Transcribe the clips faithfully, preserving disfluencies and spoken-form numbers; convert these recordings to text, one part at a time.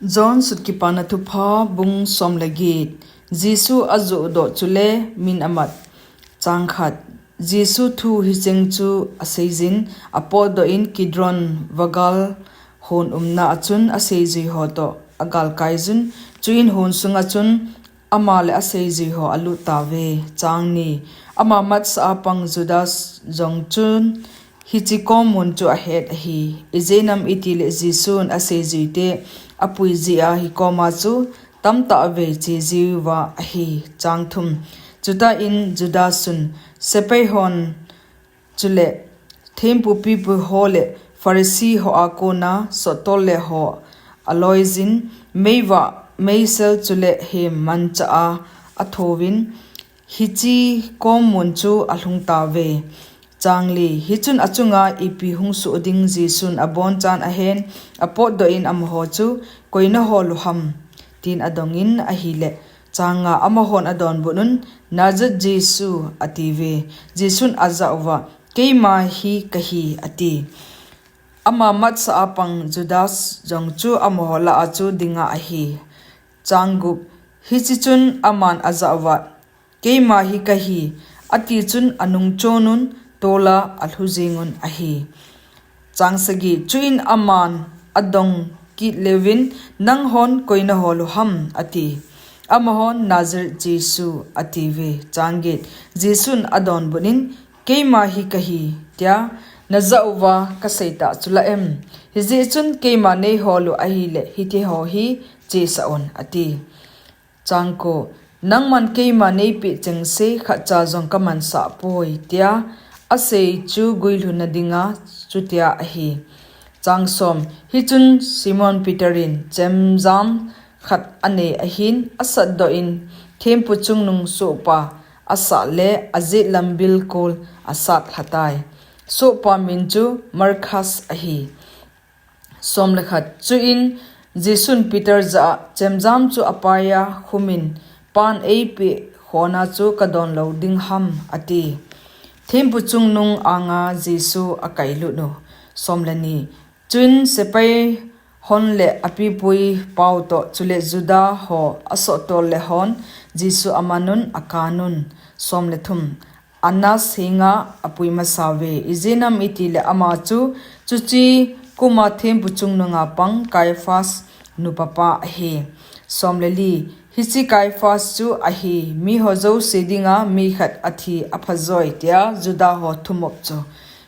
John sut Kipana Thupha bung som le get. Jesu ajoh doh chule min amat. Chang khat. Jesu thu hicheng chu aseijin, apotdoh in Kidron vagal hon umna achun aseijui ho toh agalkai jun, chuin hon sunga chun ama le aseijui ho alut tauve. Chang ni. Ama matsa a pang Judas jong chun hiche kom mun chu ahet ahi. Ijeh inem itile Jesun aseijuite apui jeh a hikoma chu tamtah vei che jiuva ahi. Chang thum. Chuta in Judas un sepai hon chule thempu pipu ho le Pharisee ho a kona sottol le ho aloijin, meivah, meisel chule hem manchah a athouvin, hiche kom mun chu alhung tauve. Chang li. Hichun achunga ipi hung soh ding Jesun abonchan ahen, apotdoh in amaho chu, "Koi nahol u ham?" tin adongin ahile, chang nga, amahon adonbut un, "Nazareth Jesu," atiuve. Jesun ajah uva, "Keima hi kahi," ati. Ama matsa a pang Judas jong chu amaho lah a chu dinga ahi. Chang gup. Hiche chun aman ajah uva, "Keima hi kahi," ati chun anung chon un, tola alhu jeng un ahi. Chang sagi. Chuin aman adong kit leuvin, "Nanghon koi nahol u ham?" ati. Amahon, "Nazareth Jesu," atiuve. Chang get. Jesun adonbut in, "Keima hi kahi, tia najah uva kasei tah chu la em? Hijeh chun keima neihol u ahile, hitiho hi chesah un," ati. Chang ko. "Nangman keima neipeh chengse khatcha jong kamansah poi," tia asei chu guilhunna dinga chutia ahi. Chang som. Hichun Simon Peter in chemjam khat anei ahin, asatdoh in thempu chungnung sohpa asah le ajetlam bilkol asat lhatai. Sohpa min chu Malkhas ahi. Som le khat. Chuin Jesun Peter jah a, "Chemjam chu apaia khumin, pan eipeh khona chu kadon lou ding ham?" ati. Thempu chungnung anga Jesu akailut u. Som le ni. Chuin sepai hon le apipui pau toh chule Juda ho asottol le hon Jesu aman un akan un. Som le thum. Annas henga apui masauve. Ijeh inem itile ama chu chuche kuma thempu chungnunga pang Caiaphas nupapa ahi. Som le li. Hiche Caiaphas chu ahi, miho jouse dinga mi khat athi aphajoi, tia Juda ho thumop chu.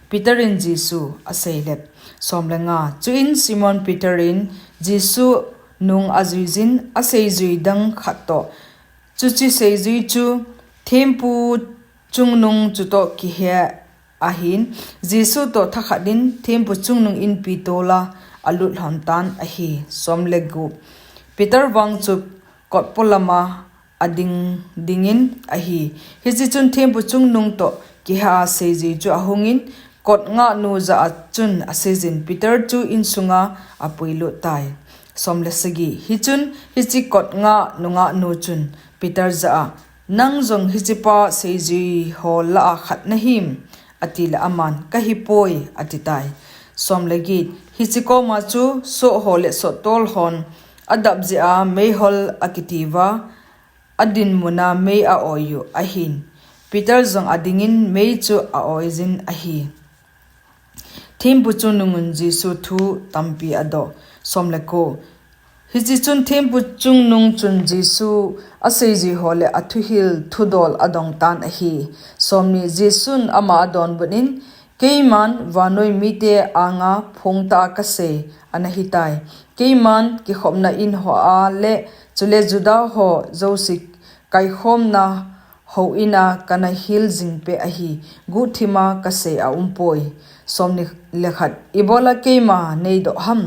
Peter in Jesu aseilep. Som le nga. Chuin Simon Peter in Jesu nung ajuijin, aseijui dang khat toh. Chuche seijui chu thempu chungnung chutoh kihe ahin, Jesu toh thakhat in thempu chungnung inpi tola alut lhon tan ahi. Som le gup. Peter vang chu kot polama ading dingin ahi. Hiche chun thempu chungnung toh kihe a seijui chu ahungin, kot ngahnu jah a chun aseijin, Peter chu insunga apuilut tai. Som le sagi. Hichun hiche kot ngahnu ngahnu chun Peter jah a, "Nang jong hichepa seijui ho lah a khat nahim?" atile aman, "Kahipoi," atitai. Som le get. Hiche koma chu soh ho le sottol hon adap jeh a meihol akitiuva, adinmuna mei a-oi u ahin, Peter jong adingin mei chu a-oijin ahi. Thempu chungnungun Jesu thu tampi adoh. Som le ko. Hiche chun thempu chungnung chun Jesu aseijui ho le athuhil thudol adong tan ahi. Som ni. Jesun ama adonbut in, "Keiman vannoi mite anga phongtah a kasei anahitai. Keiman kikhopna in hoa le chule Juda ho jouse kaikhomna houin a kana hil jing peh ahi, guhthima kasei aumpoi." Som ni le khat. "Ibola keima neidoh ham?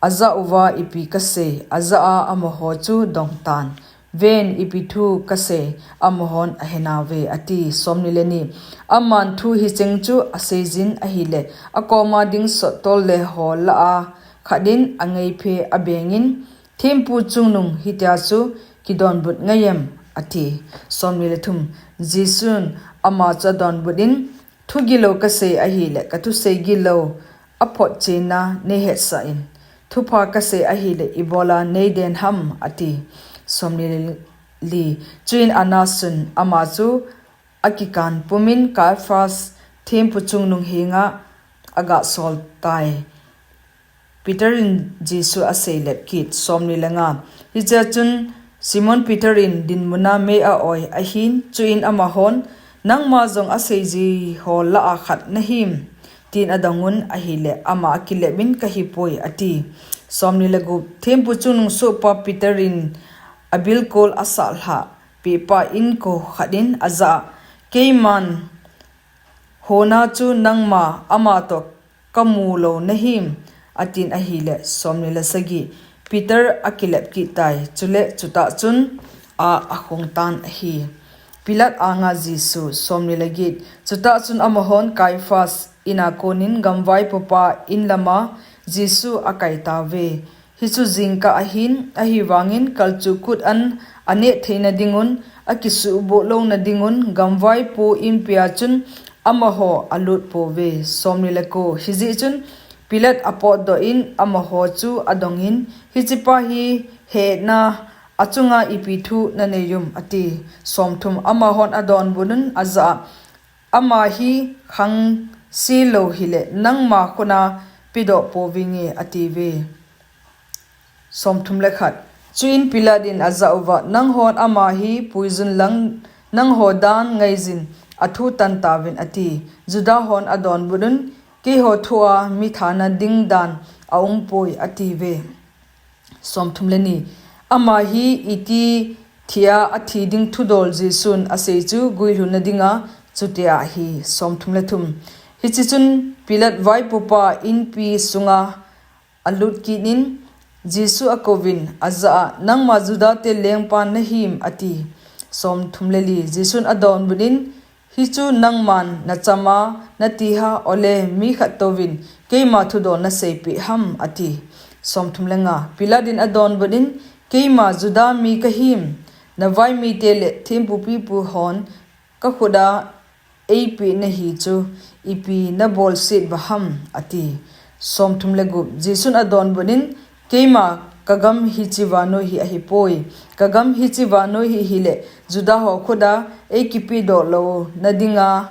Ajah uva ipi kasei ajah a amaho chu dong tan. Ven, ipi thu kasei amahon ahenauve," ati. Som ni le ni. Aman thu hicheng chu aseijin ahile, akoma ding sottol le ho lah a khat in angeiphe abengin, "Thempu chungnung hitia chu kidonbut ngai em?" ati. Som ni le thum. Jesun ama chu adonbut in, "Thu gilou kasei ahile, kathusei gilou aphotchenna neihetsah in. thupha kasei ahile ibola neiden ham, ati. Somni le li. Chuin Annasun ama chu akikan pumin Caiaphas thempu chungnung henga agasol tai. Peter in Jesu asei lep kit. Somni le nga. Hichea chun Simon Peter in dinmuna mei a-oi ahin, chuin amahon, nangma jong aseiji ho lah a khat nahim, tin adongun ahile ama akilepin, kahipoi, ati. Somni le gup. Thempu chungnung sohpa Peter in abilkol asah lhah pehpa inko khat in ajah a, keiman hona chu nangma ama toh kamu lou nahim, atin ahile. Somni le sagi. Peter akilep kit tai, chule chutah chun a akhong tan ahi. Pilat anga Jesu. Somni le get. Chutah chun amahon Caiaphas ina konin gamvaipopa in lama Jesu akai tauve. Hichu jingkah ahin, ahivangin kalchuh kut an aneh theina dingun, akisuhboh louna dingun, gamvaipo inpia chun amaho alut pouve. Somni le ko. Hijeh chun Pilat apotdoh in amaho chu adongin, hichepa hi hehna achunga ipi thu nanei um, ati. Somthum. Amahon adonbutnun ajah a, ama hi khangse lou hile nangma khut a pedoh pouvinge, atiuve. Somthum le khat. Chuin Pilat in ajah uva, nanghon ama hi puijun lang nangho dan ngaijin athu tan tauvin, ati. Juda hon adonbutnun, keiho thua mi thana ding dan aumpoi, atiuve. Somthum le ni. Ama hi iti thia athi ding thudol Jesun asei chu guilhunna dinga chutia ahi. Somthum le thum. Hiche chun Pilat vaipopa inpi sunga alut kit in Jesu akouvin ajah a, nangma Judate lengpa nahim, ati. Somthum le li. Jesun adonbutnin, hichu nangman nachama nati ha, ole mi khat touvin keima thudol naseipeh ham, ati. Somthum le nga. Pilat in adonbutnin, keima Juda mi kahim, navaimite le thempu pipu hon kakhut a eipeh nahi chu ipi nabolset uva ham, ati. Somthum le gup. Jesun adonbutnin, keima kagam hiche vannoi hi ahipoi. Kagam hiche vannoi hi hile Juda ho khut a eikipedoh louna dinga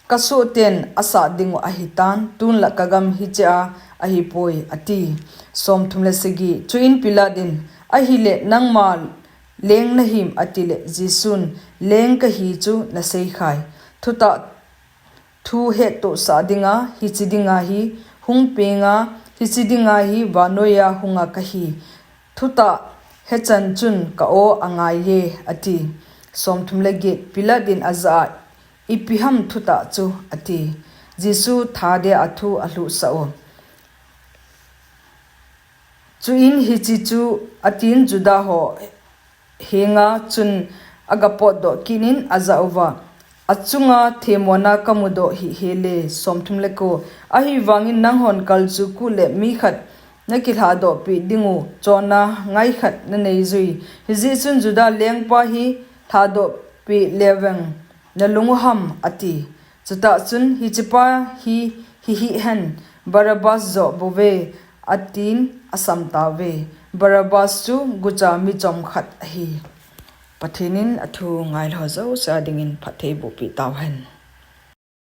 kasohten asat dingu ahitan, tunla kagam hichea ahipoi, ati. Somthum le sagi. Chuin Pilat in, ahile nangma leng nahim, atile Jesun, leng kahi chu naseikhai. Thutah thu hettohsah dinga hiche dinga hi hung penga, hiche dinga hi vannoiya hunga kahi. Thutah hechan chun ka-aw angaiye, ati. Somthum le get. Pilat in ajah a, ipi ham thutah chu, ati. Jesu thadia athu alhuhsah u. Chuin hiche chu atin Juda ho henga chun agapotdoh kit in ajah uva, achunga themmona kamudoh hih hel e. Somthum le ko. Ahivangin nanghon kalchuh kut le mi khat nakilhadohpeh dingu chonna ngai khat naneijui. Hijeh chun Juda lengpa hi lhadohpeh leuveng nalungu ham, ati. Chutah chun, hichepa hi hihih hen, Barabbas joh bouve, atin asam tauve. Barabbas chu gucha mi chomkhat ahi. Pathen in athu ngailou jouse a dingin phatthei bohpeh tauhen.